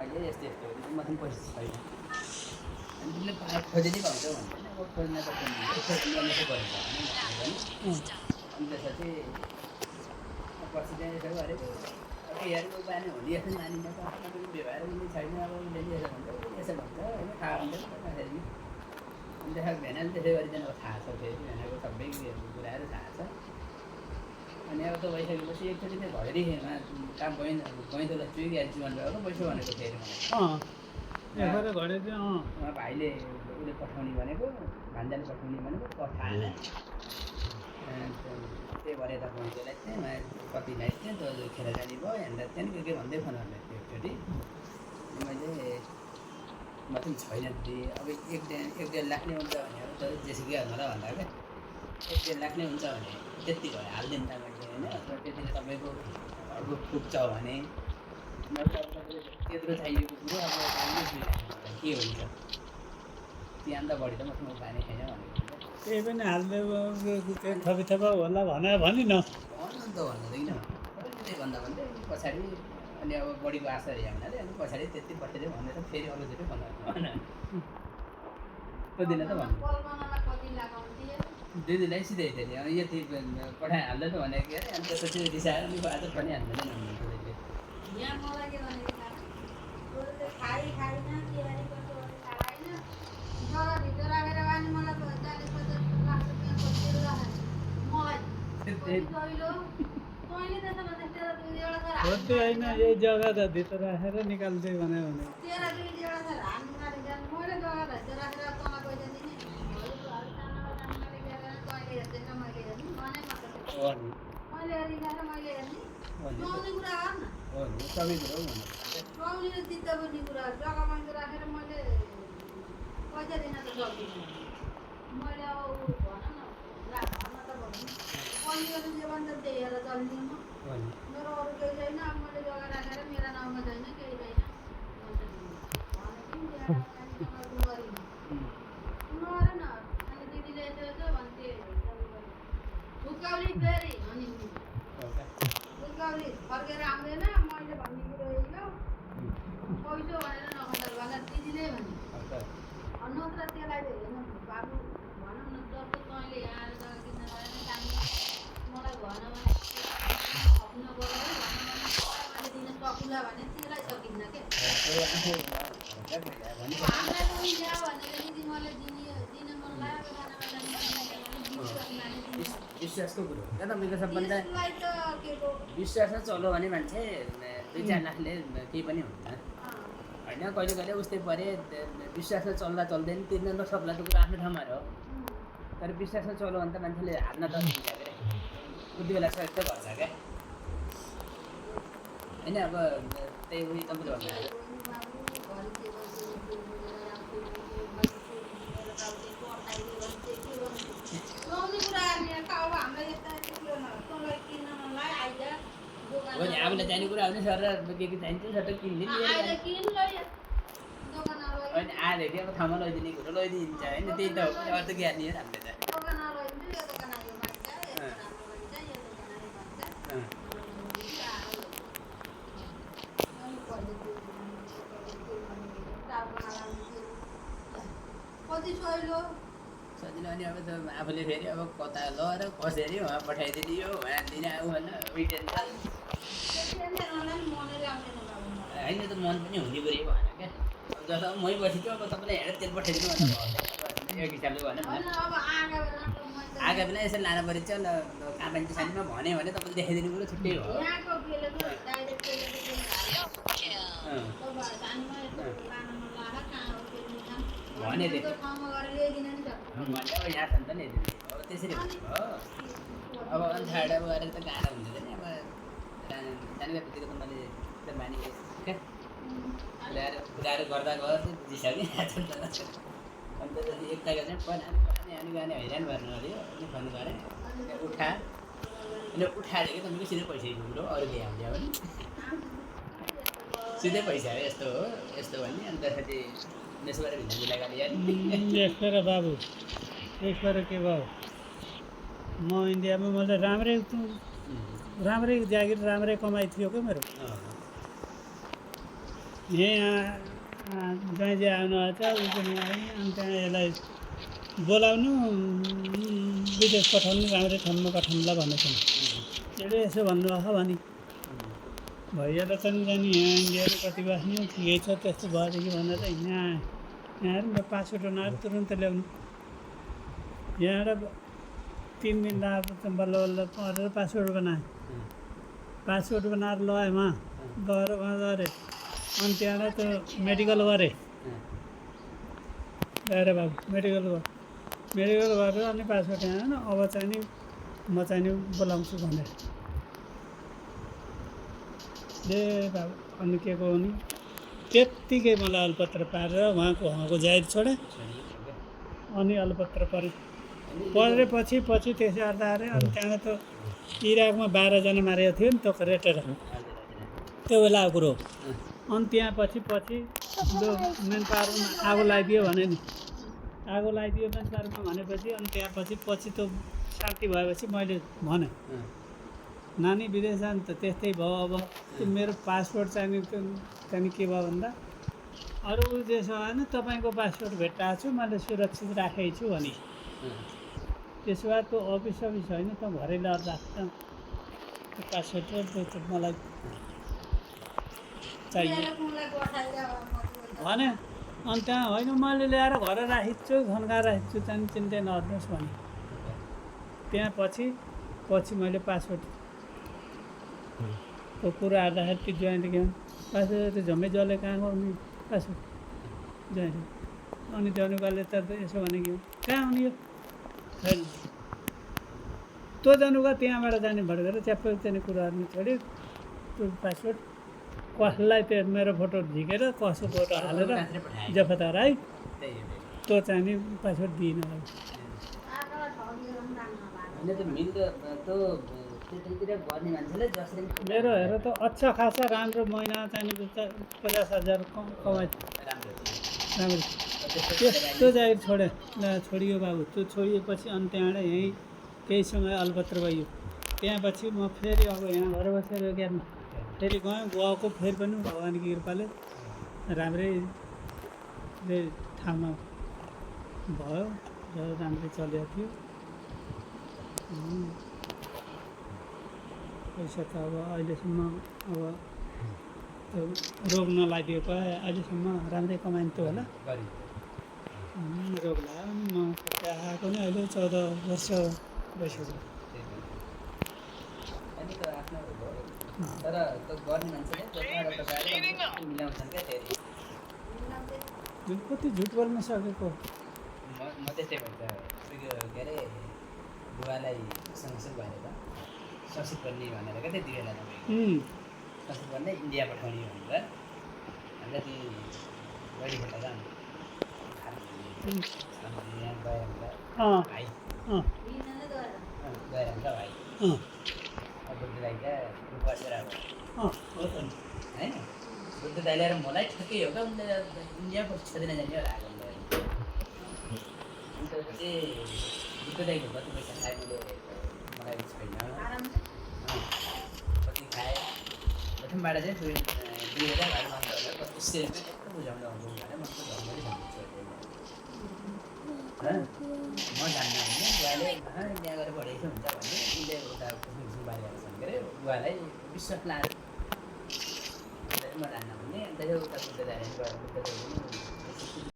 अहिले यस्तो यस्तो हो कि मसँग पैसा छैन अनि तिमीले खोजेरै पाउँछौ भन्दैन अब खोज्न त खोज्नु त गरिन्छ अनि त्यसपछि पछि चाहिँ यसो गरेको हेरेको बानी हुने जस्तो मानिन्छ त तपाईँको व्यवहार पनि छैन अब उसले यसो भन्छ होइन थाहा हुन्छ नि त फेरि अनि त्यसो भेनाले त्यसै गरिकन अब थाहा छ फेरि भेनाको सबै कुराहरू थाहा छ अनि अब त भइसकेपछि एकचोटि चाहिँ घरेरीमा काम गइँदो चुइगेर जीवन भएको पैसा भनेको फेरि मलाई उहाँ भाइले उसले पठाउने भनेको भान्जाले पठाउने भनेको पठाएन त्यही भएर यता गइँदोलाई चाहिँ कतिलाई चाहिँ त्यो खेर जाने भयो हेर्दा त्यहाँदेखि के भन्दै फोन गर्दै थियो एकचोटि मैले म चाहिँ छैन दिएँ अब एक डेढ लाख नै हुन्छ भने अब त जेसीबीहरूलाई भन्दा क्या एक डेढ लाख नै हुन्छ भने त्यति भयो हालिदिनु त मैले होइन अथवा त्यतिले तपाईँको अर्को पुग्छ भने त्यत्रो चाहिएको कुरो अब के हुन्छ त्यहाँ त बढी त मसँग उपाय नै छैन भनेको त्यही पनि हालिदियो थपिथपा होला भनेर भनि न भन्नु त भन्दैन त्यही भन्दा भन्दै पछाडि अनि अब बढीको आशा हेऱ्यो हुनाले अनि पछाडि त्यति पठाइदियो भनेर फेरि अरूचोटि भन्नु त्यो दिन त भन्नु दिदीलाई सिधै थियो अब यति पठाइहाल्दै त भनेको के अरे अनि त्यसपछि रिसाएर अनि आज पनि हाल्दैन हो त्यो होइन यही जग्गा त भित्र राखेर निकाल्दै भने सबै कुरो मेरो अरू केही छैन अब मैले जग्गा राखेर मेरा नाउँमा छैन केही छैन नगरेन अनि दिदीले यसो यसो भन्थे हुक्काउली फेरि अनि हुक्काउली फर्केर आउँदैन मैले भन्ने कुरो यो पैसो भनेर नखण्डर भएन दिदीले भने नत्र त्यसलाई हेर्नु बाबु भनौँ न जस्तो तैँले यहाँ आएर जग्गा किन्न गरेन काम मलाई भन भने खप्न गयो है मैले दिन सकुला भने त्यसलाई सकिन्न के हामीलाई पनि ल्या भनेर दिदी मैले दिन मन लाग्यो विश्वासको कुरो हो क्या तपाईँको सबभन्दा विश्वासमा चल्यो भने मान्छे 2-4 लाखले केही पनि हुँदैन होइन कहिले कहिले उस्तै परे विश्वासमा चल्दा चल्दैन तिर्न नसक्ला त कुरो आफ्नो ठाउँमा हो तर विश्वासमा चल्यो भने त मान्छेले हाल्न त दिन्छ क्या उति बेला सहयोग त गर्छ क्या होइन अब त्यही उयो तपाईँले भन्नु हो नि आफूलाई चाहिने कुरा हो नि सर के चाहिन्छ सर किनिदिनु होइन आएदेखि अब ठाउँमा लैदिने कुरो लैदिन्छ होइन त्यही त हो अरू त ज्ञानी हो हामीले सजिलो अनि अब त आफूले फेरि अब कता ल र कसरी उहाँ पठाइदिने हो उहाँ दिन आऊ होइन रिटर्न होइन त मन पनि हुने कुरै भएन क्या जस्तो अब मै बसेको अब तपाईँलाई हेरेर तेल पठाइदिनु भनेर एक हिसाबले भनौँ न आएको बेला यसरी लानु पऱ्यो चाहिँ कहाँ पाइन्छ सानीमा भन्यो भने तपाईँले देखाइदिने कुरो छुट्टै हो भनेदेखि अब यहाँ छ नि त नि अब त्यसरी भयो अब अन्त अब गरेर त गाह्रो हुन्छ नि अब जाने बित्तिकै त मैले त्यो मानि क्या ल्याएर गर्दा गर्दै बुझिसकेँ अन्त एकताको चाहिँ अनि गाने हैरान भर्नु अरे अनि फोन गरेँ अनि उठाएदेखि तपाईँको सिधै पैसाको कुरो अरू केही आउँछ भने सिधै पैसा हो यस्तो भन्ने अन्त त्यसपछि यसबाट भिन्न मिलाइ यसबाट बाबु यसबाट के भयो म इन्डियामा मैले राम्रै जागिर राम्रै कमाइ थियो क्या मेरो यहाँ ज्वाइँ आउनु आएको छ ऊ पनि आयो अनि त्यहाँ यसलाई बोलाउनु विदेश पठाउनु राम्रै ठाउँमा पठाउनुलाई भनेको यसले यसो भन्नुभएको भने भैया त पनि जाने यहाँ इन्डियामा कति बस्ने ठिकै छ त्यस्तो भएदेखि भनेर यहाँ पासपोर्ट बनाएर तुरन्त ल्याउनु यहाँबाट 3 दिन लाग्यो बल्ल बल्ल पढेर पासपोर्ट बनाएँ पासपोर्ट बनाएर लगाएँ वहाँ गएर वहाँ गरेँ अनि त्यहाँबाट त मेडिकल गरेँ गएर बाबु मेडिकल गरेर अनि पासपोर्ट यहाँ अब चाहिँ नि म चाहिँ नि बोलाउँछु भनेर बाबु अनि के को नि त्यत्तिकै मलाई अलपत्र पारेर उहाँको जाहिर छोडेँ अनि अलपत्र परेपछि त्यसै अर्दा अरे अनि त्यहाँबाट त इराकमा 12 जना मारेको थियो नि त रेटेर त्यो बेलाको कुरो अनि त्यहाँ पछि मेन पावरमा आगो लगाइदियो भने नि आगो लगाइदियो मेन पावरमा भनेपछि अनि त्यहाँ पछि त शान्ति भएपछि मैले भने नानी विदेश जानु त त्यस्तै भयो अब त्यो मेरो पासपोर्ट चाहिँ के भयो भन्दा अरू उद्देश्य होइन तपाईँको पासपोर्ट भेट्टाएको छु मैले सुरक्षित राखेको छु भने त्यसो भए त्यो अफिस होइन त घरै लगेर राख्छ त्यो पासपोर्ट मलाई चाहियो भने अनि त्यहाँ होइन मैले ल्याएर घर राखेको छु थन्काएर राखेको छु त्यहाँदेखि चिन्ता नगर्नुहोस् भने त्यहाँ पछि मैले पासपोर्टको कुरा आउँदाखेरि त्यो ज्वाइँले के पासपोर्ट त्यो झम्मै जसले कहाँ गर्नु पासपोर्ट ज्वाइँले अनि जनुकाले त यसो भने कि कहाँ आउने यो छैन त्यो जनुका त्यहाँबाट जाने भड्केर च्याप्पै चाहिँ कुराहरू छोड्यो त्यो पासपोर्ट कसलाई त्यो मेरो फोटो झिकेर कसो फोटो हालेर जफतार है त्यो चाहिँ नि पासपोर्ट दिइनँ मेरो हेर त अच्छा खासा राम्रो महिना चाहिँ 50,000 कमाइ राम्रो त्यो जागिर छोडियो बाबु त्यो छोडिएपछि अनि त्यहाँबाट यहीँ केही समय अलपत्र भयो त्यहाँपछि म फेरि अब यहाँ घर बसेर ज्ञानमा फेरि गएको फेरि पनि भगवान्को कृपाले राम्रै ठाउँमा भयो र राम्रै चलेको थियो पैसा त अब अहिलेसम्म अब त्यो रोग नलागिदिएको अहिलेसम्म राम्रै कमाइन्थ्यो होला रोग लाग्यो म आएको नि अहिले 14 वर्ष भइसक्यो तर गर्ने मान्छेले मिलाउँछन् क्या धेरै कति झुट बोल्न सकेको म त्यस्तै भन्छ के अरे बुवालाई सँगसँगै भनेर ससित गर्ने भनेर क्या त्यति बेला ससित भन्ने इन्डिया पठाउने भनेर अन्त ती बढी खेल्दा जानु यहाँ गएर भाइ गएर हुन्छ भाइ बुद्ध दाइ क्या बसेर अब होइन बुद्ध दाइ ल्याएर मलाई ठिकै हो क्या उनले इन्डिया पठाउँछ दिन जाने होला आएको अन्त चाहिँ बुद्ध दाइको कति पैसा खाएँ मैले मलाई छैन कति खाएँ प्रथमबाट चाहिँ 2000 भाइ कति बुझाउनु आउँछु भने म त धर्मले भन्छु म जान्न भने बुवाले इन्डिया गएर पढेको हुन्छ भने उसले उता बाहिर छन् के अरे बुवालाई विश्वास लाग्यो म जान्न भने अन्त उता बुद्ध दाइ